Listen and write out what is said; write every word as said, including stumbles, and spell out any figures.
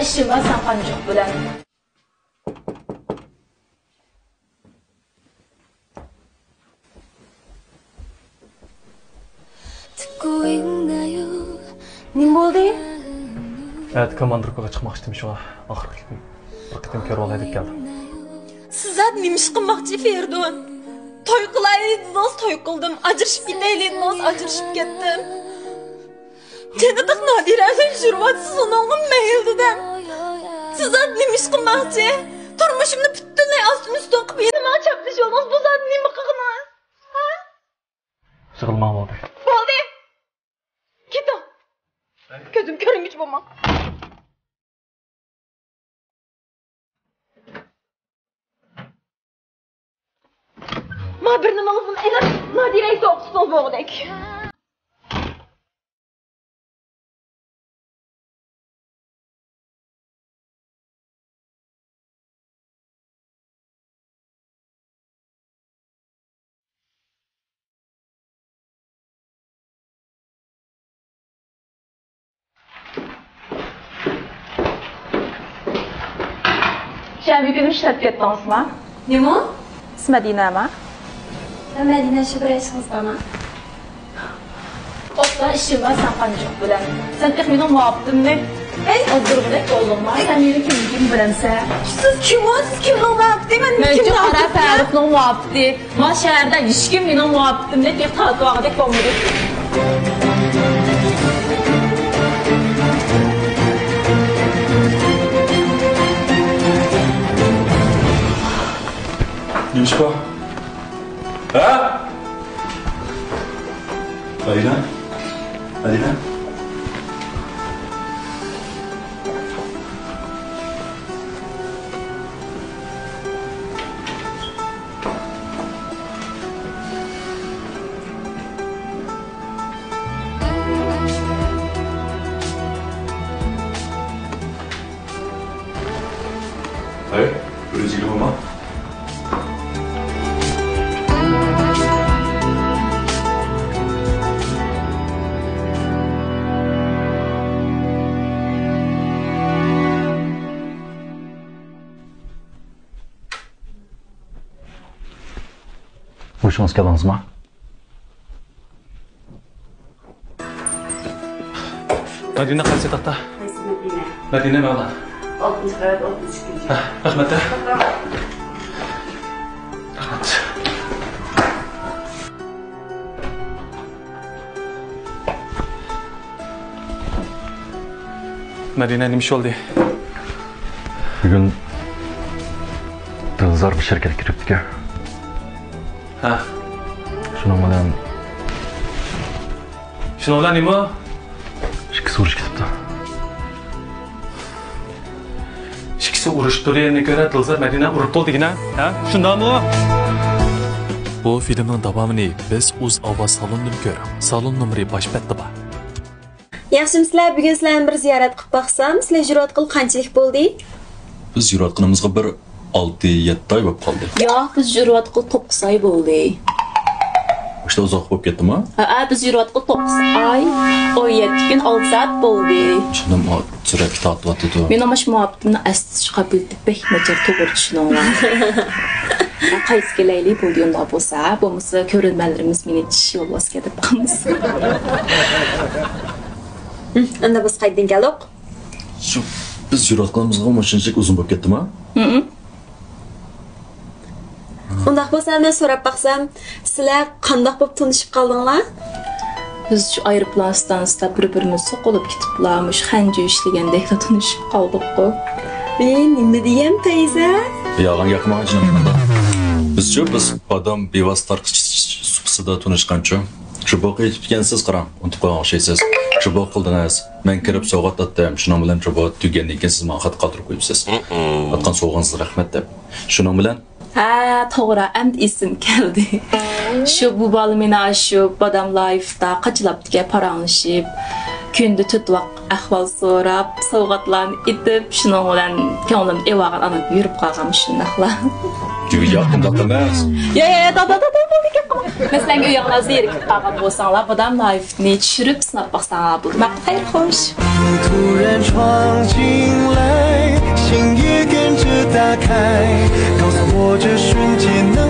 ئىشىم بار سەن قانچۇق بىلەن. نېمە بولدى؟ ئەتە كوماندىركىغا چىقماقچىدىم، شۇڭا ئاخىرقى بىر قېتىم كۆرۈۋالاي دەپ كەلدىم. سىز زادى نېمە ئىش قىلماقچى، فېرىدۇن؟ توي قىلايلى دېدىڭىز، توي قىلدىم. ئاجرىشىپ كېتەيلى دېدىڭىز، ئاجرىشىپ كەتتىم. جەننەتلىك نادىرە بىلەن يۈرۈۋاتىسىز، ئۇنىڭغا مەيلى دېدىم. سىز زادى نېمە ئىش قىلماقچى؟ تۇرمۇشۇمنى پۈتۈنلەي ئاستىن ئۈستۈن قىلىپ، يەنە ماڭا چاپلىشىۋالدىڭىز. بۇ زادى نېمە قىلغىنىڭىز؟ ھە؟ يىغلىماڭ، بولدى. بولدى! كېتىڭ! كۆزۈم كۆرۈنگۈچى بولماڭ! ما بىر نېمىڭىزنى ئېلىپ، نادىرەگە سوغۇق تۇتۇڭ بوغدەك. شەنبە كۈنى ئىشلەپ كەتتىڭىزما؟ نېمە؟ سىز مەدىنەما؟ مەن مەدىنە، شۇ بىر ئىشىڭىز بارما؟ ئوتتا ئىشىم بار سەن قانچۇق بىلەن. سەن تېخى مېنىڭ مۇھەببىتىمنى ئازدۇرغۇدەك بولدۇڭما؟ سەن مېنى كىمنىڭكىنى بىلەمسەن؟ سىز كىم ئۇ؟ سىز كىمنىڭ مۇھەببىتى؟ مەن مەن كىمنىڭ قارا مۇھەببىتى؟ فەرۇقنىڭ مۇھەببىتى. ما شەھەردە ھېچكىم مېنىڭ مۇھەببىتىمنى تېخى تارتىۋالغۇدەك بولمىدى. نېمە ئىش بار؟ ھە؟ ئەدىنە؟ ئەدىنە؟ ھەي، بىرىنچى گېپىم بار. ھوشىڭىز كەلدىڭىزما؟ مەدىنە قايسى تاختا؟ قايسى مەدىنە؟ مەدىنە مەۋلا. ئالتىنچى قەۋەت، ئالتىنچى ئىككىنچى. ھە، رەھمەت، ھە. رەھمەت. مەدىنە، نېمە ئىش بولدى؟ بۈگۈن دىلزار بىر شىركەتكە كىرىپتىكەن. ھە. شۇنىڭ بىلەن. شۇنىڭ بىلەن نېمە؟ ئىككىسى ئۇرۇشۇپ كېتىپتۇ. ئىككىسى ئۇرۇشۇپ تۇرغىنىنى كۆرە دىلزار مەدىنە ئۇرۇپ بولدى دېگىنە؟ ھە؟ شۇنداقمۇ؟ بۇ فىلىمنىڭ داۋامىنى بىز ئۇز ئاۋاز سالونىدىن كۆرۈڭ. سالون نومۇرى باش بەتتە بار. ياخشىمۇسىلەر؟ بۈگۈن سىلەرنى بىر زىيارەت قىلىپ باقسام، سىلەر يۈرۈۋاتقىلى قانچىلىك بولدى؟ بىز يۈرۈۋاتقىنىمىزغا بىر ئالتە، يەتتە ئاي بولۇپ قالدى. ياق، بىز يۈرۈۋاتقىلى توققۇز ئاي بولدى. شۇنداق ئۇزاق بولۇپ كەتتىمۇ؟ ھە، بىز يۈرۈۋاتقىلى توققۇز ئاي، ئون يەتتە كۈن، ئالتە سائەت بولدى. چىنىم، سۈرەتكە تارتىۋاتىدۇ. مېنىڭ مۇشۇ مۇھەببىتىمنىڭ ئەسلىتىش قابىلىيىتى بەك ناچار، توغرا چۈشىنىڭلار. قايتىپ كېلەيلى، بولدى ئۇنداق بولسا. بولمىسا كۆرۈرمەنلىرىمىز مېنى چىش يولۋاس دەپ قالمىسۇن. ئەمدى بىز قايتىدىن كەلدۇق. شۇ، بىز يۈرۈۋاتقىنىمىزغا مۇشۇنچىلىك ئۇزۇن بولۇپ كەتتىما؟ ھىم. ئۇنداق بولسا مەن سوراپ باقسام، سىلەر قانداق بولۇپ تونۇشۇپ قالدىڭلار؟ بىز شۇ ئايروپىلان ئىستانسىسىدا بىر-بىرىمىزنى سوقۇلۇپ كېتىپلا، مۇشۇ خەنجۇ ئىشلىگەندەكلا تونۇشۇپ قالدۇققۇ. ئى، نېمە دېگەن پەيزە؟ يالغان گەپ قىلماڭ جېنىم. بىزچۇ، بىز بادام بىۋاسىتە تارقىتىش سۇپىسىدا تونۇشقانچۇ. شۇ بوقى ئېيتىپتىكەنسىز، قاراڭ، ئۇنتۇپ قويغان ئوخشايسىز. شۇ بوقى قىلدىڭىز. مەن كىرىپ سوۋغات ئاتتىم. شۇنىڭ بىلەن شۇ بوقى تۈگىگەندىن كېيىن سىز ماڭا خەت قالدۇرۇپ قويۇپسىز. ئاتقان سوۋغىڭىزغا رەھمەت دەپ. شۇنىڭ بىلەن ھە، توغرا، ئەمدى ئېسىمگە كەلدى. شۇ بۇ بالا مېنى ئاشۇ بادام لايفتا قاچىلاپتىكەن، پاراڭلىشىپ، كۈندە تۆت ۋاق ئەھۋال سوراپ، سوۋغاتلارنى ئېتىپ، شۇنىڭ بىلەن كۆڭلۈمنى ئېۋالغان ئانا يۈرۈپ قالغان شۇنداقلا. ياق، ئۇنداق ئەمەس. يا، يا، يا، دادا، دادا، بولدى، گەپ قىلما. مەسىلەن، ئۆيۈڭلار زېرىكىپ قالغان بولساڭلار، بادام لايفنى چۈشۈرۈپ سىناپ باقساڭلار بولىدۇ. ماقۇل، خەير، خوش. 突然闯进来请一根指打开，告诉我这瞬间能